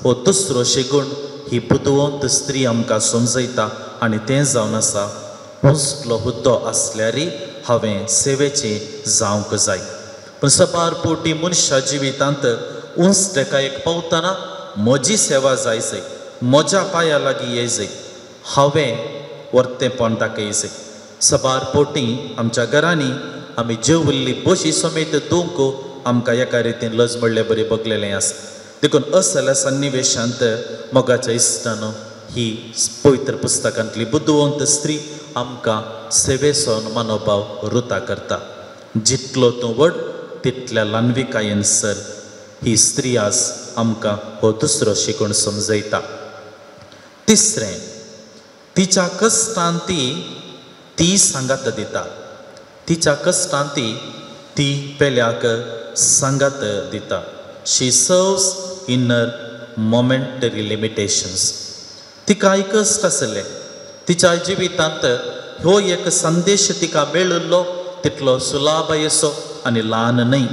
हो दुसरो शेगूण ही बुदवंत स्त्री आमकां समजयता आनी तें जावन आसा उंचलो हुद्दो आसल्यार हांवें सेवेचें जावंक जाय. पूण सपार पोटी मनशा जिवितांत उंच तेका एक पावतना म्हजी सेवा जाय जाय, म्हज्या पांया लागीं ये जाय, हांवें वर्तेपण दाखय जाय. सबार पोटी आमच्या घरांनी आमी जेवल्ली बशी समेत दुंक आमकां एका रितीन लज म्हणले बरी बगलेलें आसा. देखून असल्या सन्निवेशांत मोगाच्या इश्टानो ही पवित्र पुस्तकांतली बुदवंत स्त्री आमकां सेवेचो मनोभाव रुता करता. जितलो तूं व्हड तितल्या ल्हानविकायेन सर ही स्त्री आज आमकां हो दुसरो शिकूण समजयता. तिसरें, तिच्या कश्टान ती सांगात दिता. तिच्या कश्टान ती पेल्याक सांगात दिता. She serves in her momentary limitations. तिका कश्ट आसले तिच्या जिवितांत हो एक संदेश तिका मेळिल्लो तितलो सुलाभयसो आनी ल्हान न्हय.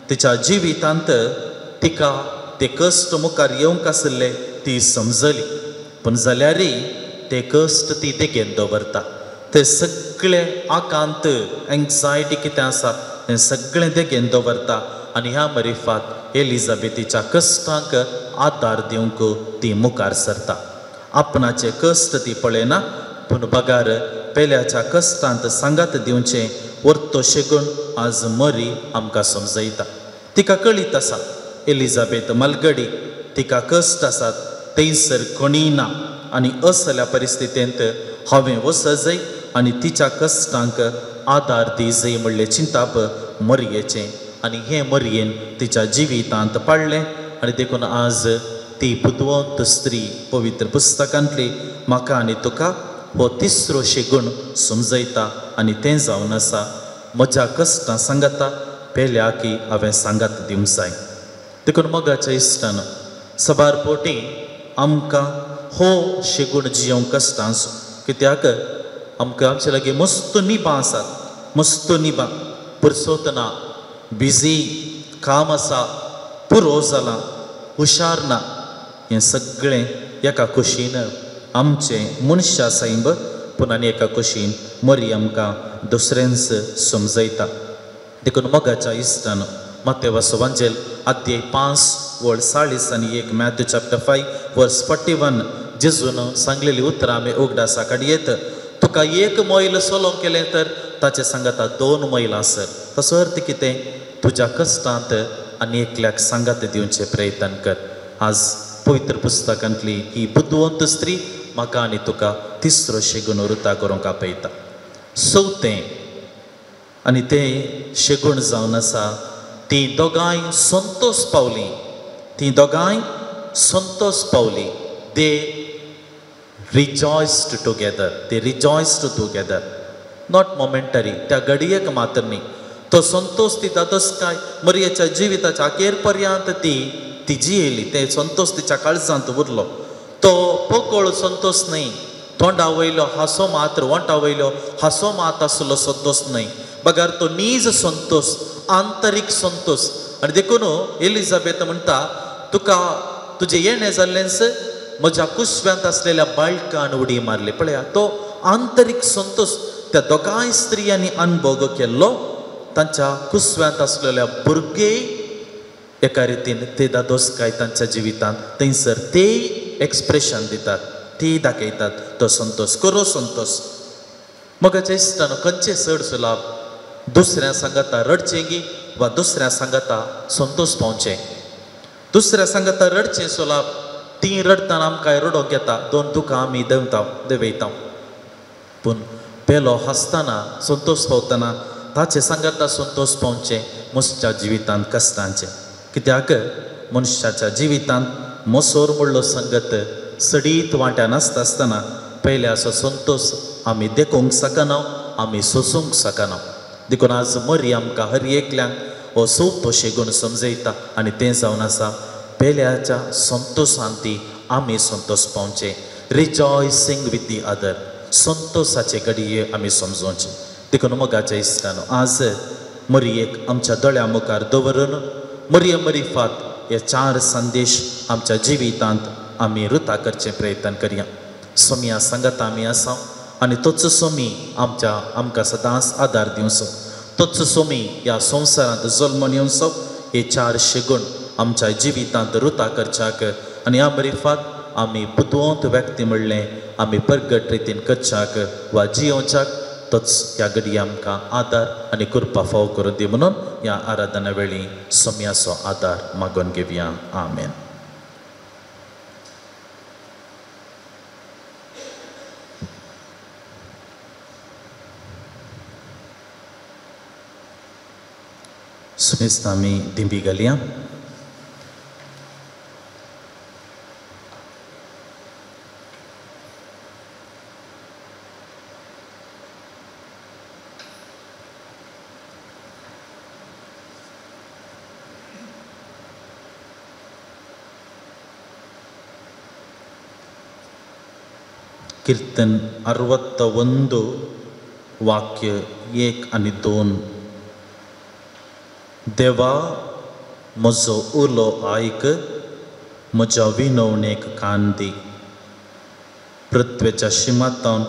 तिच्या जिवितांत तिका ते कश्ट मुखार येवंक आशिल्ले ती समजली, पूण जाल्यारय ते कश्ट ती देगेन दवरता. ते सगळे आकांत एन्जायटी कितें आसा तें सगळें देगेन दवरता आनी ह्या मरिफात एलिजाबेथीच्या कश्टांक आदार दिवंक ती मुखार सरता. आपणाचे कश्ट ती पळयना पूण बगार पेल्याच्या कश्टांत सांगात दिवचें वर्तो शेगूण आज मरी आमकां समजयता. तिका कळीत आसा एलिजाबेथ मालगडी, तिका कश्ट आसात थंयसर कोणीय ना आनी असल्या परिस्थितींत हांवें वचजय आनी तिच्या कश्टांक आदार दिजय म्हणलें चिंताप मरयेचें आनी हें मरयेन तिच्या जिवितांत पाडलें. आनी देखून आज ती बुदवंत स्त्री पवित्र पुस्तकांतली म्हाका आनी तुका हो तिसरो शेगूण समजयता आनी तें जावन आसा म्हज्या कश्टां सांगाता पेल्या की हांवें सांगात दिवंक जाय. देखून मोगाच्या इश्टान सबार पोटी आमकां हो शेगूण जियोंक कश्टां आसूं, कित्याक आमकां आमचे लागीं मस्त निबां आसात, मस्त निबां, पुरसोत ना, बिजी काम आसा, पुरो जालां, हुशार ना, हें सगळें एका कुशीन आमचें मनशा सैंब पूण आनी एका कुशीन मरी आमकां दुसऱ्यांच समजयता. देखून मोगाच्या इश्टान मातेवाचो वांजेल अध्याय 5 वळ 41, मॅथ्यू चॅप्टर 5 वर्स 41 जेजून सांगलेली उतरां आमी उगडासा काडयेत. तुका एक मैल सोलोंक केलें तर ताचें सांगाता 2 मैल आसत. तसो अर्थ कितें, तुज्या कश्टांत आनी एकल्याक सांगात दिवचें प्रयत्न कर. आज पवित्र पुस्तकांतली ही बुदवंत स्त्री म्हाका आनी तुका तिसरो शेगूण रुता करूंक आपयता. चवथें आनी तें शेगूण जावन आसा ती दोगांय संतोष पावली, ती दोगांय संतोष पावली. They rejoiced together, they rejoiced together, not momentary, त्या घडयेक मात्र न्ही. तो संतोष ती दादोसकाय मरयेच्या जिविताच्या अखेर पर्यंत ती जियेली. ते संतोष तिच्या काळजांत उरलो. तो पोकळ संतोष न्हय, तोंडा वयलो हांसो मात्र, ओंठा वयलो हांसो मात आसलो संतोष न्हय, बगर तो नीज संतोष, आंतरीक संतोष. आनी देखून एलिजाबेथ म्हणटा तुका तुजें येणें जाल्लेंच म्हज्या कुसव्यांत आसलेल्या बाळकान उडी मारली. पळया तो आंतरीक संतोष त्या दोगांय स्त्रियांनी अनुभव केल्लो. तांच्या कुसव्यांत आसलेल्या भुरगे एका रितीन ते दादोसकाय तांच्या जिवितांत थंयसर ते एक्सप्रेशन दितात, ते दाखयतात तो संतोष, करो संतोष. मोगाच्या इश्टानो खंयचें चड सुलाभ, दुसऱ्या सांगाता रडचें गी वा दुसऱ्या सांगाता संतोष पावचें? दुसऱ्या सांगाता रडचें सुलाभ, तीं रडटाना आमकां रडोंक येता, 2 दुकां आमी देंवता देंवयता. पूण पेलो हांसतना संतोष पावतना ताचे सांगाता संतोष पावचें मनशाच्या जिवितांत कश्टांचें. कित्याक मनशाच्या जिवितांत मोसोर म्हणलो संगत सडीत वांट्या नासता आसतना पयल्याचो संतोष आमी देखूंक शकना, आमी सोसूंक शकना. देखून आज मरी आमकां हर एकल्यांक हो चवथो शेगूण समजयता आनी तें जावन आसा पेल्याच्या संतोशान ती आमी संतोष पावचें. रिजॉयसींग विथ the other, संतोषाचे घडये आमी समजोवचें. देखून मोगाच्या इश्टानो आज मरयेक आमच्या दोळ्या मुखार दवरून मरये मरिफात हे 4 संदेश आमच्या जिवितांत आमी रुता करचें प्रयत्न करया. सोमया सांगाता आमी आसा आनी तोच सोमी आमच्या आमकां सदांच आदार दिवचो, तोच सोमी ह्या संवसारांत जल्मून येवचो. हे 4 शेगूण आमच्या जिवितांत रुता करच्याक आनी ह्या मरिफात आमी बुदवंत व्यक्ती म्हणलें आमी परगट रितीन करच्याक वा जियोवच्याक तोच ह्या घडये आमकां आदार आनी कृपा फाव करून दी म्हणून ह्या आराधना वेळी सोम्याचो आदार मागून घेवया. आमेन. सुमेस्त आमी दिंबी घालया. कीर्तन 61 वाक्य 1 आनी 2. देवा म्हजो उलो आयक, म्हज्या विनवणेक कान दी. पृथ्वेच्या शिमातावन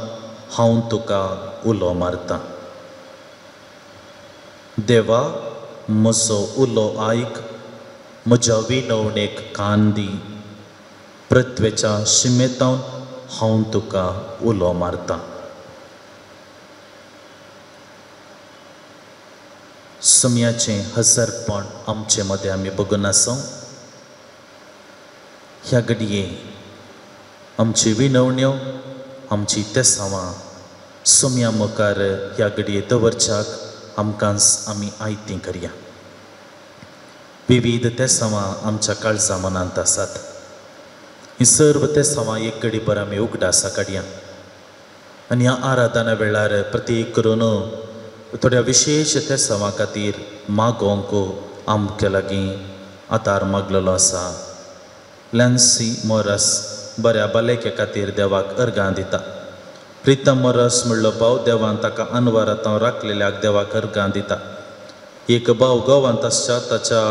हांव तुका उलो मारतां. देवा म्हजो उलो आयक, म्हज्या विनवणेक कान दी. पृथ्वेच्या शिमेतावन हांव तुका उलो मारतां. सम्याचें हजरपण आमचे मदें आमी बगून आसा. ह्या घडये आमची विनवण्यो, आमची तेसावां सोम्या मुखार ह्या घडये दवरच्याक आमकां आमी आयतीं करया. विविध तेसावां आमच्या काळजा मनांत आसात. ही सर्व तेसावां एक घडी भर आमी उगडासा काडया आनी ह्या आराधना वेळार प्रत्येक करून थोड्या विशेश तेसावां खातीर मागोवंक आमचे लागीं आदार मागलेलो आसा. लॅन्सी मोरस बऱ्या भलायके खातीर देवाक अर्गां दिता. प्रितम मोरस म्हणलो भाव देवान ताका अनवरात राखलेल्याक देवाक अर्गां दिता. एक भाव गोवांत आसच्या ताच्या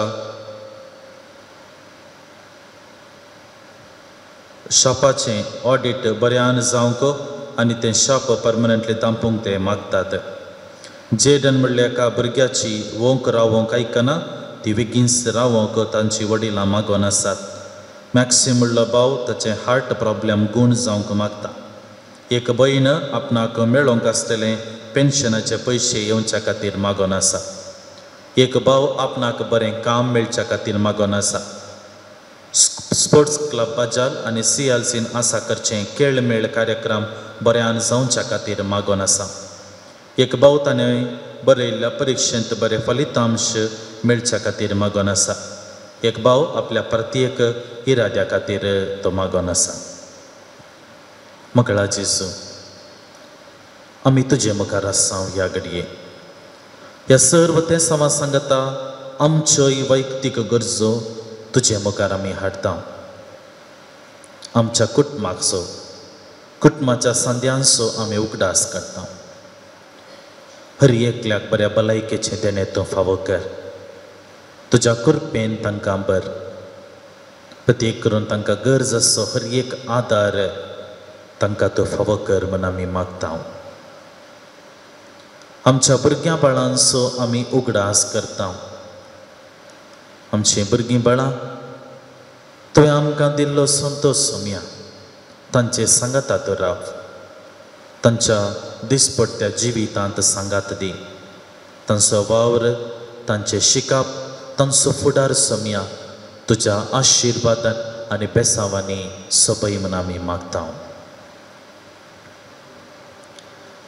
शॉपाचें ऑडिट बऱ्यान जावंक आनी तें शॉप परमनंटली दांपूंक ते मागतात. जेडन म्हणल्या एका भुरग्याची वोंक रावोंक आयकना, ती बेगीनच रावोंक तांची वडिलां मागोन आसात. मॅक्सी म्हणलो भाव ताचें हार्ट प्रॉब्लम गूण जावंक मागता. एक भयण आपणाक मेळोंक आसतलें पेन्शनाचे पयशे येवच्या खातीर मागोन आसा. एक भाव आपणाक बरें काम मेळच्या खातीर मागोन आसा. स्पोर्ट्स क्लब बाजाल आनी सीएलसीन आसा करचें खेळमेळ कार्यक्रम बऱ्यान जावच्या खातीर मागोन आसा. एक भाव ताणें बरयल्ल्या परिक्षेंत बरें फलितांश मेळच्या खातीर मागोन आसा. एक भाव आपल्या प्रत्येक इराद्या खातीर तो मागोन आसा. मगळा जेजू, आमी तुजे मुखार आसा ह्या घडये. ह्या सर्व तें समाज सांगता आमच्योय वैयक्तीक गरजो तुजे मुखार आमी हाडटा. आमच्या कुटुंबाचो, कुटुंबाच्या सांद्यांचो आमी उगडास काडटा. हर एकल्याक बऱ्या भलायकेचें देणें तूं फावो कर. तुज्या कृपेन तांकां बर, प्रत्येक करून तांकां गरज आसचो हर एक आदार तांकां तूं फावो कर म्हूण आमी मागता. आमच्या भुरग्यां बाळांचो आमी उगडास करता. आमचीं भुरगीं बाळां तुवें आमकां दिल्लो संतोश सोम्या तांचे सांगाता तूं राव. तांच्या दिसपट्ट्या जिवितांत सांगात दी. तांचो वावर, तांचें शिकप, तांचो फुडार सोम्या तुज्या आशिर्वादान आनी बेसांवांनी सोबय म्हूण आमी मागता.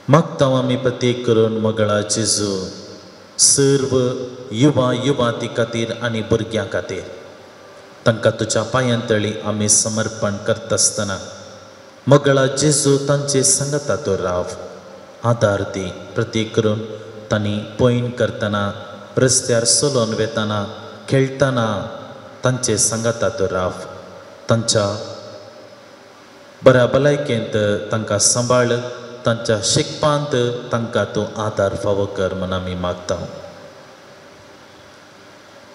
मागता आमी प्रत्येक करून मगळा जेजू सर्व युवा युवाती खातीर आनी भुरग्यां खातीर तांकां तुज्या पांयांतळी आमी समर्पण करता आसतना मगळा जेजू तांचे सांगता तो राव, आदार दी. प्रत्येक करून तांणी पयण करतना, रस्त्यार चलोवन वेतना, खेळटना तांचे सांगता तो राव. तांच्या बऱ्या भलायकेंत तांकां सांबाळ, तांच्या शिकपांत तांकां तूं आदार फावो कर म्हूण आमी मागता.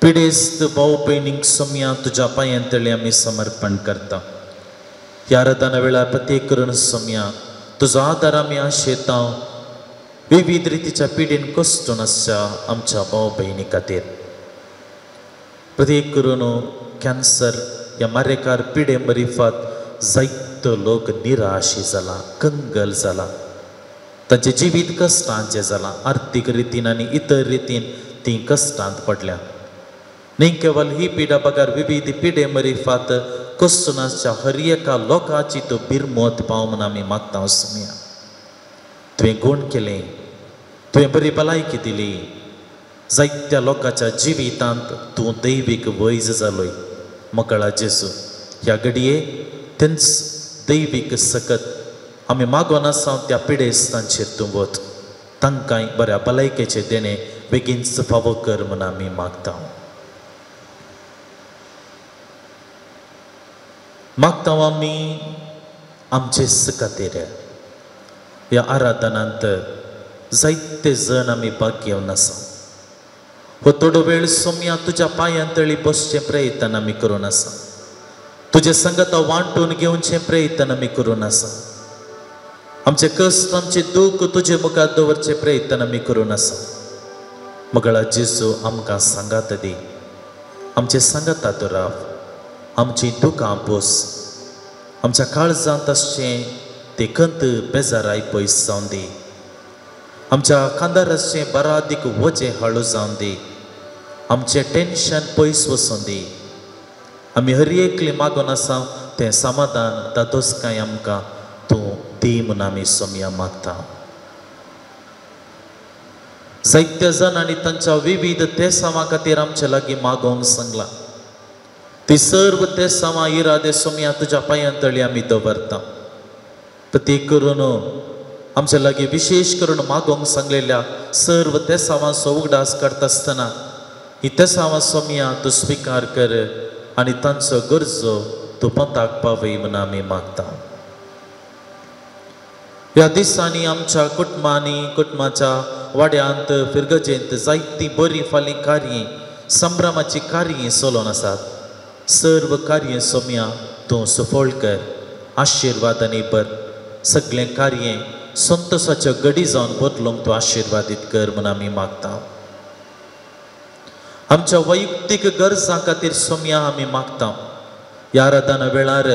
पिडेस्त भाव भयणींक सोम्या तुज्या पांयांतळी आमी समर्पण करता. ह्या आराधना वेळार प्रत्येक करून सोम्या तुजो आदार आमी आशेता. विविध रितीच्या पिडेन कश्टून आसच्या आमच्या भाव भयणी खातीर प्रत्येक करून कॅन्सर ह्या मारेकार पिडे मरिफात जायतो लोक निराशी जाला, कंगल जाला. तांचें जिवीत कश्टांचें जालां, आर्थीक रितीन आनी इतर रितीन तीं कश्टांत पडल्या. न्ही केवल ही पिडा बगर विविध पिडे मरिफात कश्टनाच्या हर एका लोकाची तूं बिरमत पाव म्हूण आमी मागता सोम्या. तुवें गुण केलें, तुवें बरी भलायकी दिली, जायत्या लोकांच्या जिवितांत तूं दैवीक वैज जालोय. मकळा जेजू, ह्या घडये तेंच दैवीक सकत आमी मागोन आसा त्या पिडेस्तांचेर तूं वत, तांकांय बऱ्या भलायकेचें देणें बेगीनच फावो कर म्हूण आमी मागता. मागता आमी आमचेच खातीर. ह्या आराधनांत जायते जण आमी भाग घेवन आसा. हो थोडो वेळ सोम्या तुज्या पांयां तळी बसचें प्रयत्न आमी करून आसा, तुजे संगता वांटून घेवचें प्रयत्न आमी करून आसा, आमचे कश्ट आमचें दूख तुजे मुखार दवरचें प्रयत्न आमी करून आसा. मगळा जेजू, आमकां सांगात दी, आमचे सांगाता तूं राव, आमची दुकां पोस, आमच्या काळजांत आसचें ते खंत बेजाराय पयस जावन दी, आमच्या खांदार आसचें बरादीक वजें हळू जावन दी, आमचें टेन्शन पयस वचून दी. आमी हर एकली मागून आसा तें समाधान दादोसकाय आमकां तूं दी म्हूण आमी सोम्या मागता. जायत्या जाणांनी तांच्या विविध तेसांवां खातीर आमचे लागीं मागोवंक सांगलां. ती सर्व तेसांवां इरादे सोम्या तुज्या पांयां तळी आमी दवरता. प्रत्येक करून आमच्या लागीं विशेश करून मागोवंक सांगलेल्या सर्व तेसांवांचो उगडास काडटा आसतना ही तेसांवां सोम्या तूं स्विकार कर आनी तांचो गरजो तूं पंथाक पावय म्हूण आमी मागता. ह्या दिसांनी आमच्या कुटुंबांनी, कुटुंबाच्या वाड्यांत, फिरगजेंत जायतीं बरीं फालीं कार्यां, संभ्रमाचीं कार्यां चलोवन आसात. सर्व कार्य सोम्या तूं सफळ कर, आशिर्वादांनी भर. सगळें कार्य संतोषाच्यो गडी जावन बदलूंक तूं आशिर्वादीत कर म्हूण आमी मागता. आमच्या वैयक्तीक गरजां खातीर सोम्या आमी मागता. ह्या आराधना वेळार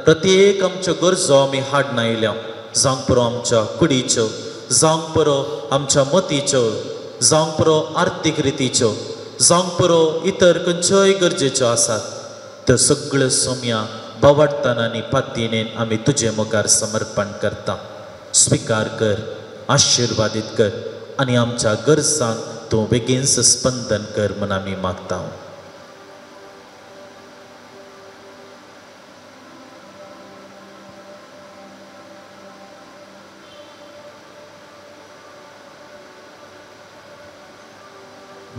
प्रत्येक आमच्यो गरजो आमी हाडून आयल्या, जावंक पुरो आमच्या कुडीच्यो, जावंक पुरो आमच्या मतीच्यो, जावंक पुरो आर्थीक रितीच्यो, जावंक पुरो इतर खंयच्योय गरजेच्यो आसात. त्यो सगळ्यो सोम्या बावडटान आनी पातीणेन आमी तुजे मुखार समर्पण करता. स्विकार कर, आशिर्वादीत कर आनी आमच्या गरजांक तूं बेगीनच स्पंदन कर म्हूण आमी मागता.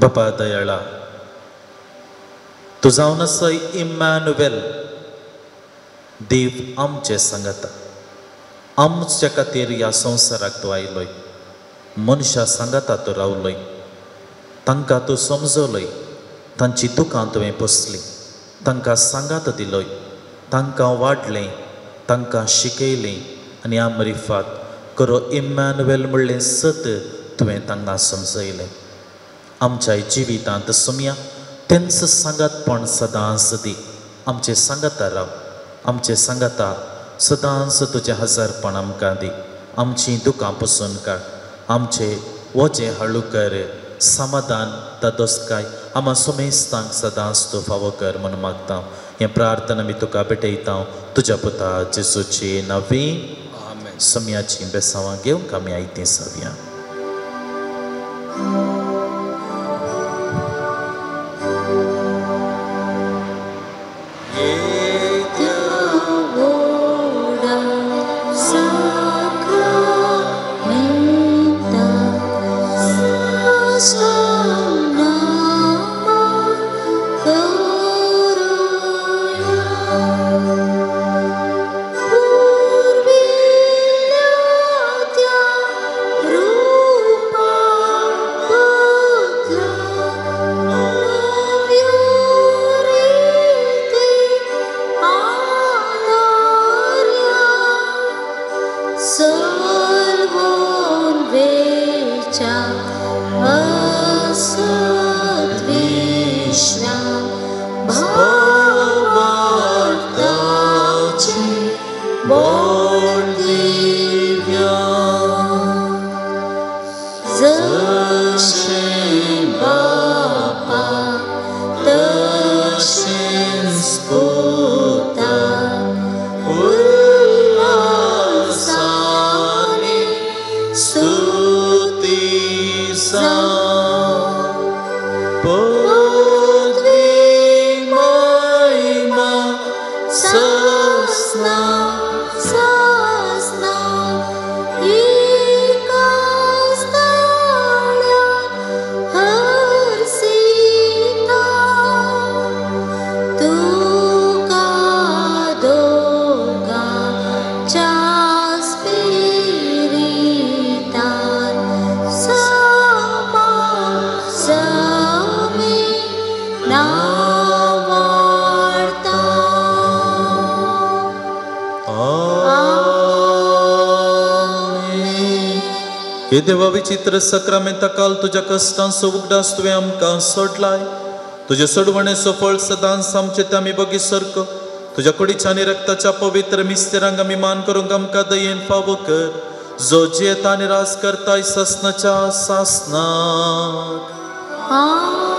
बापा दयाळा, तूं जावन आसा इम्मॅन्युएल, देव आमचे सांगाता. आमच्या खातीर ह्या संवसाराक तूं आयलोय, मनशां सांगाता तूं रावलोय, तांकां तूं समजलोय, तांची दुकां तुवें पोसली, तांकां सांगात दिलोय, तांकां वाडलें, तांकां शिकयलें आनी आमरिफात करो इम्मॅन्युएल म्हणलें सत तुवें तांकां समजयलें. आमच्या जिवितांत सोम्या तेंच सांगातपण सदांच दी. आमचे सांगाता राव, आमचे सांगाता सदांच तुजें हजारपण आमकां दी. आमचीं दुकां पसून काड, आमचे वजें हळू कर, समाधान दादोसकाय आमा सुमेस्तांक सदांच तूं फावो कर म्हूण मागता. हें प्रार्थना आमी तुका भेटयता तुज्या पुता जेजूची नवी. सोम्याचीं बेसांवां घेवंक आमी आयतीं सावया. Rupa सासना सासना एकाच ताळ्यान हरसिता तुका दोगांच्या स्पिरितान समा समी नावाडता. आमेन. हे देवा विचित्र सक्रामेंता काल तुज्या कश्टांचो उगडास तुवें आमकां सोडलाय. तुज्या सोडवणेचो फळ सदांच आमचे ते आमी बगी सारको तुज्या कुडीच्या आनी रक्ताच्या पवित्र मिस्तेरांक आमी मान करूंक आमकां दयेन फावो कर, जो जियेता आनी राज करताय सासनाच्या सासनाक. आमेन.